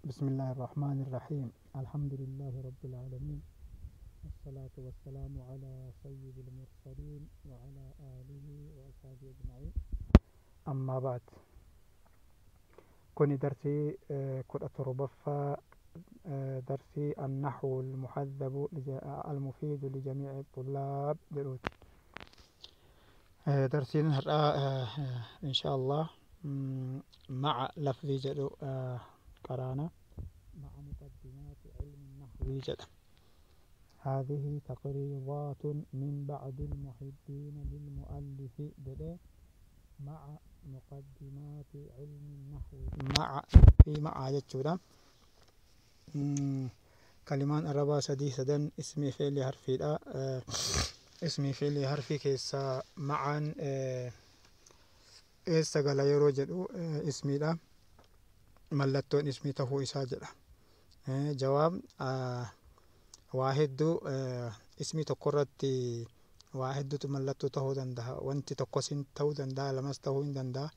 بسم الله الرحمن الرحيم. الحمد لله رب العالمين، والصلاة والسلام على سيد المرسلين وعلى آله وأصحابه أجمعين. أما بعد، كوني درسي 17 درسي النحو المحذب المفيد لجميع الطلاب دروس درسي إن شاء الله مع لفظي جدو قرانا مع مقدمات علم النحو جدو. هذه تقريضات من بعض المحبين للمؤلف بدأ مع مقدمات علم النحو مع في مع جتشورا كلمان الربا سدي سدن اسمي فعل حرفي لا اسمي فعل حرفي كيسا معا eessa gala yeroo jedhu ismiidha. Mallattoon ismii tahuu isaa jedha. Jawaab waa hedduu ismii tokkorratti waa hedduutu mallattoo tahuu danda'a. Wanti tokkos ta'uu danda'a, lamas ta'uu hin danda'a.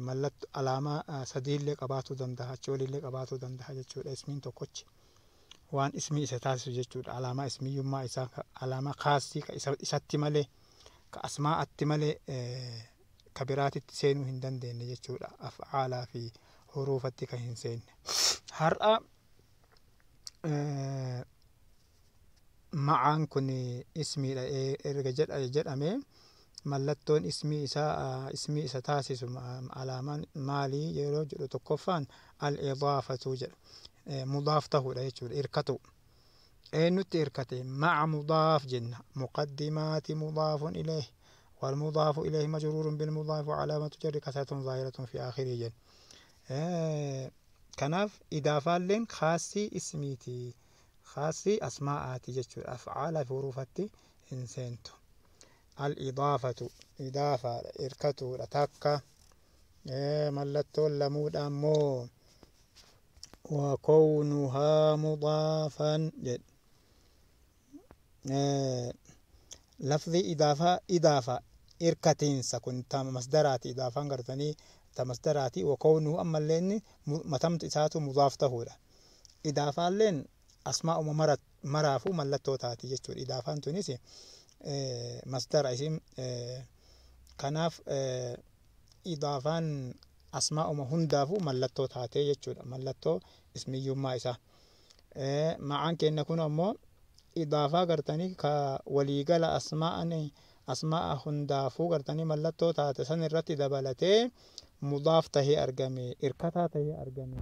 Mallattoo alaamaa sadiillee qabaatuu danda'a, achi oliillee qabaatuu danda'a jechuudha ismiin tokkochi. Waan ismii isa taasisu jechuudha. Alaamaa ismiyyummaa isaa, alaamaa kaasii isatti malee, ka asmaa'atti malee ka biraatitti seenuu hin dandeenye jechuudha. Af'aalaa fi huruufatti kan hin seenne. Har'a ma'aan kun ismiidha erga jedhame mallattoon ismii isaa ismii isa taasisu alaamaan maalii yeroo jedhu tokkoffaan al-idaafatu jedha. Mudaaf tahuudha jechuudha, irkatu. Eenyutti irkate? Ma'a mudaaf jenna. Muqaddimaati mudaafun ilayhi. والمضاف إليه مجرور بالمضاف وعلامة جر كسرة ظاهرة في آخره جن. كناف إضافة لين خاصي اسميتي خاصي أسماءاتي جتشو أفعال في حروفتي إنسانتو. الإضافة إضافة إركتو لتاكا ملتو لمود أمو وكونها مضافا جد. لفظي إضافة إضافة إركتينسا كنت مصدراتي إضافة قرتني تمصدراتي وكونه أما اللين متمت إساتو مضاف تهودا. إضافة لين أسماء مرت مرافو ملتو تاتي جتشور إضافة تونسي مصدر اسم كناف إضافة أسماء هندافو ملتو تاتي جتشور ملتو اسمي يوم إسا معان كأن نكون أمو إضافة قرتني كوليقال أسماء أسماء هندافو قرتني ملتو تاتي سن الرتي دبلتي مضاف تهي أرقمي إركتا تهي أرقمي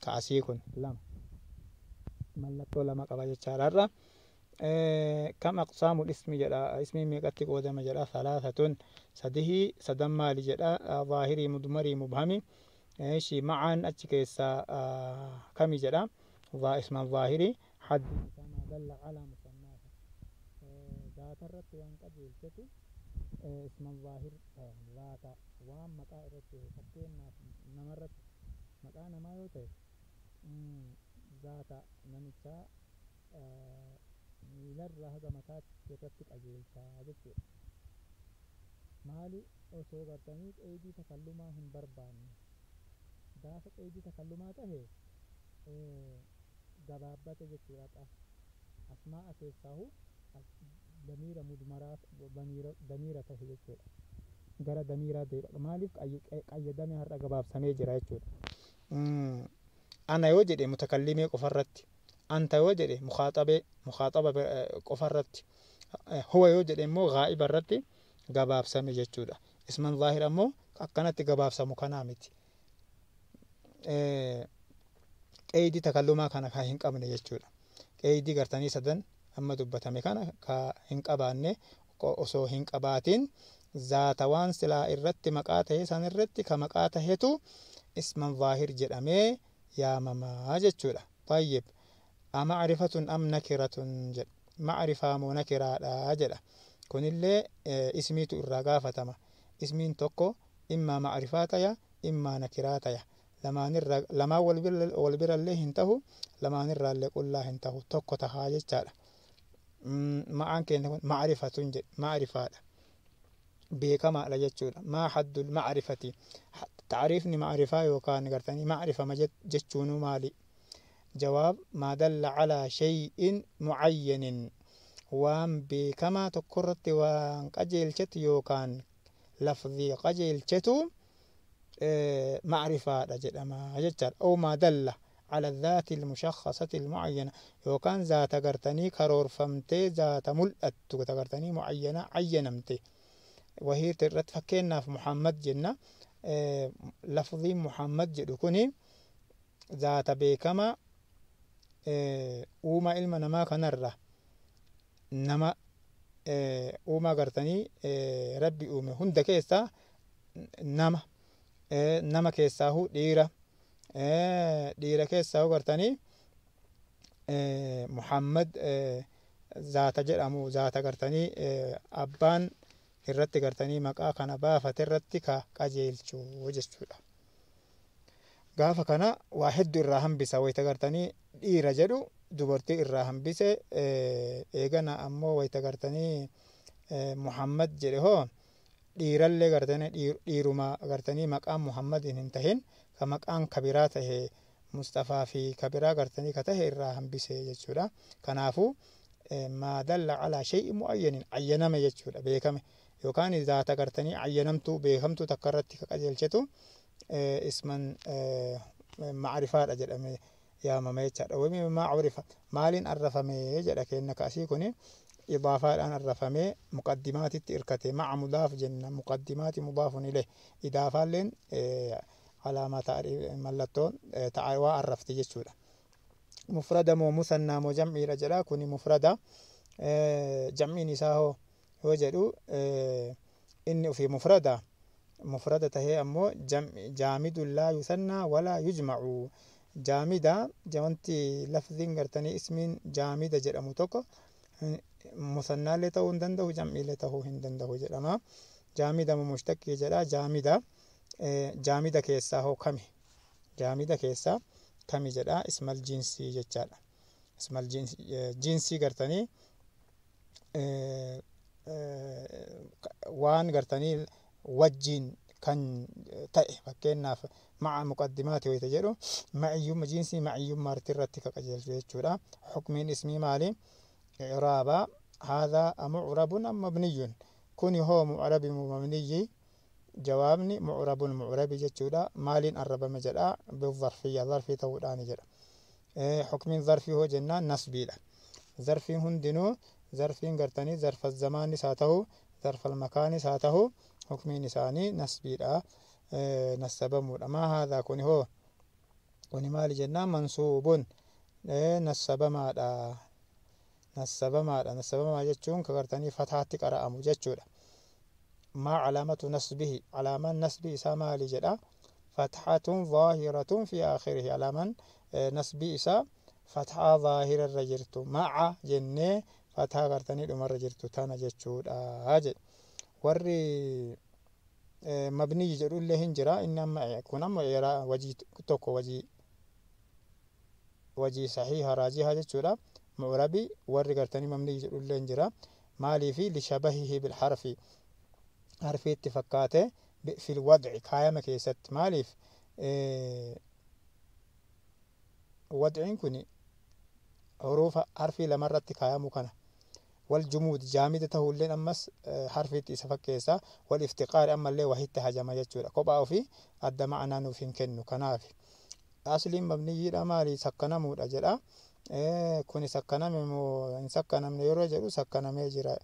كأسيكن لما ملتو لما قبل الشارع. كم أقسام الاسم جرا اسمي ميقاتي قدام جرا ثلاثة سده سدما لجرا ظاهري مضمري مبهمي شي معا أتشكيسا كم جرا اسم الظاهري حد ما دل على مسماه ذات الرت وان قد يلتتو اسم الظاهر ذات وان مقا الرت فكين نمرت مقا نما يوتي ذات نمتا miilarraa haga mataatti irratti qajeelchaa jechuudha. Maali osoo gartanii qeydii takallumaa hin barbaanne gaafa qeydii takallumaa tahe gabaabbate jechuudha. Asmaa'a keessaahu damiira mudmaraa damiira tahe jechuudha. Gara damiiraa deebi'a. Maaliif qayyadame har'a gabaabsamee jira jechuudha. Ana yoo jedhe mutakallimee qofarratti, anta yoo jedhe mukhaaxaba qofarratti, huwa yoo jedhe immoo gaa'iba irratti gabaabsame jechuudha. Isman zaahir ammoo akkanatti gabaabsamu kanaa miti. Qeydii takallumaa kana ka hin qabne jechuudha. Qeydii gartanii sadan amma dubbatame kana ka hin qabaanne osoo hin qabaatin zaata waan silaa irratti maqaa tahe san irratti ka maqaa tahetu isman zaahir jedhamee yaamamaa jechuudha. Tayyib أمعرفة أم نكرة جد معرفة مو نكرة جد كن اللي اسمي تؤرقا فتما اسمين توكو إما معرفاتيا إما نكراتيا لما نر لما والبر اللي انتهوا لما نر اللي قل الله انتهوا توكو تهاجج تعالى معان كين معرفة جد معرفة بكما لا جد ما حد المعرفة Taariifni ma'rifaa yookaan gartanii ma'rifama jechuunuu maali? Jawaab: maa dalla calaa shay'in mucayyanin, waan beekamaa tokkorratti waan qajeelchetu yookaan lafzii qajeelchetu ma'rifaadha jedhama jechaadha. أو ما دل على الذات المشخصة المعينة yookaan zaata gartanii karoorfamtee, zaata mul'attu gartanii mucayyana ayyanamte wahiirta irratti. Fakkeenyaaf Muhammad jenna. Lafziin Muhammad jedhu kuni zaata beekamaa uumaa ilma namaa kanarra, nama uumaa gartanii Rabbi uume hunda keessaa, nama nama keessaahuu dhiira, dhiira keessaahuu gartanii Muhammad zaata jedhamu, zaata gartanii abbaan irratti gartanii maqaa kana baafate irratti ka qajeelchu jechuudha. Gaafa kana waa hedduu irraa hambisa. Wayita gartanii dhiira jedhu dubartii irraa hambise. Eegana ammoo wayita gartanii Muhammad jedhe hoo dhiirallee gartanii dhiiruma gartanii maqaan Muhammadiin hin tahin, ka maqaan kabiraa tahe, Mustafaa fi kabiraa gartanii ka tahe irraa hambise jechuudha. Kanaafuu maa dalla calaa shay'in mu'ayyanin ayyaname jechuudha, beekame yookaan zaata gartanii ayyanamtuu beekamtuu takka irratti ka qajeelchetu isman macrifaadha jedhame yaamama jechaadha. Wami curifa, maaliin arrafame jedha kenna kaasii kuni idaafaadhaan arrafamee muqaddimaatitti irkate. Maca mudaaf jenna, muqaddimaati mudaafun ilayh. Idaafaalleen alaamaa mallattoon waa arrafti jechuudha. Mufrada moo musannaa moo jam'iidha jedha. Kuni mufrada. Jam'iin isaa hoo yoo jedhu, inni ofii mufrada, mufrada tahee ammoo jaamidun laa yusannaa walaa yujmacu. Jaamida wanti lafziin gartanii ismiin jaamida jedhamu tokko musannaallee ta'uu hin danda'u, jam'iilee ta'uu hin danda'u jedhama. Jaamida mushtaqii jedha. Jaamida, jaamida keessaa hoo kami? Jaamida keessaa kami jedha. Ismal jinsii jechaadha. Ismal jinsii gartanii waan gartanii wajjiin kan ta'e. Fakkeenyaaf maca muqaddimaati wayita jedhu maciyyumma jinsii maciyyummaa irratti ka qajeelchu jechuudha. Xukmiin ismii maali? Icraaba. Haadhaa mucrabun am mabniyyun? Kuni hoo mucrabi mabniyyi? Jawaabni mucrabun, mucrabi jechuudha. Maaliin arrabame jedha? Bizarfiyya, zarfii ta'uudhaani jedha. Xukmiin zarfii hoo jennaan nasbiidha. Zarfiin hundinuu, zarfiin gartanii zarfa zamaanis haa ta'u, zarfa makaanis haa ta'u, xukmiin isaanii nasbiidha, nassabamuudha. Maa haadhaa kuni hoo, kuni maali jennaan mansuubun, nassabamaadha. Nassabamaadha. Nassabamaa jechuun ka gartanii fataatti qara'amu jechuudha. Maa calaamatu nasbihi? Calaamaan nasbii isaa maali jedha? Fatxatun zaahiratun fi aakhirihi. Calaamaan nasbii isaa fatxaa zaahira irra jirtu, maca jennee fathaa gartanii dhumarra jirtu tana jechuudha jedhe. Warri mabniyyi jedhu illee hin jira. Inni amma kun amma wajii tokko, wajii sahiha raajiha jechuudha. Mu'rabi. Warri gartanii mabniyyi jedhu illee hin jira. Maaliifi? Lishabahihi bilharfi, harfiitti fakkaate, fil wadci, kaayama keessatti. Maaliif wadciin kun huruufa harfii lamarratti kaayamu kana. Wal jumuud, jaamida ta'ulleen ammas harfiitti isa fakkeessa. Wal iftiqaari, ammallee wahitti hajama jechuudha. Kophaa ofii adda ma'anaa nuuf hin kennu. Kanaaf asliin mabniyyiidha. Maali sakkanamuudha jedha. Kuni sakkaname moo hin sakkanamne yeroo jedhu, sakkanamee jira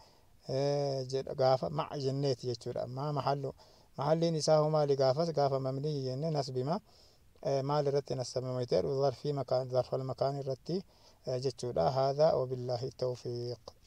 jedha gaafa ma'a jenneeti jechuudha. Maa mahallu, mahalliin isaa hoo maali? Gaafas gaafa mabniyyi jenne nasbima. Maal irratti nassabame jedhu, zarfii makaan, zarfal makaan irratti jechuudha. Haadha wabillaahi tawfiiq.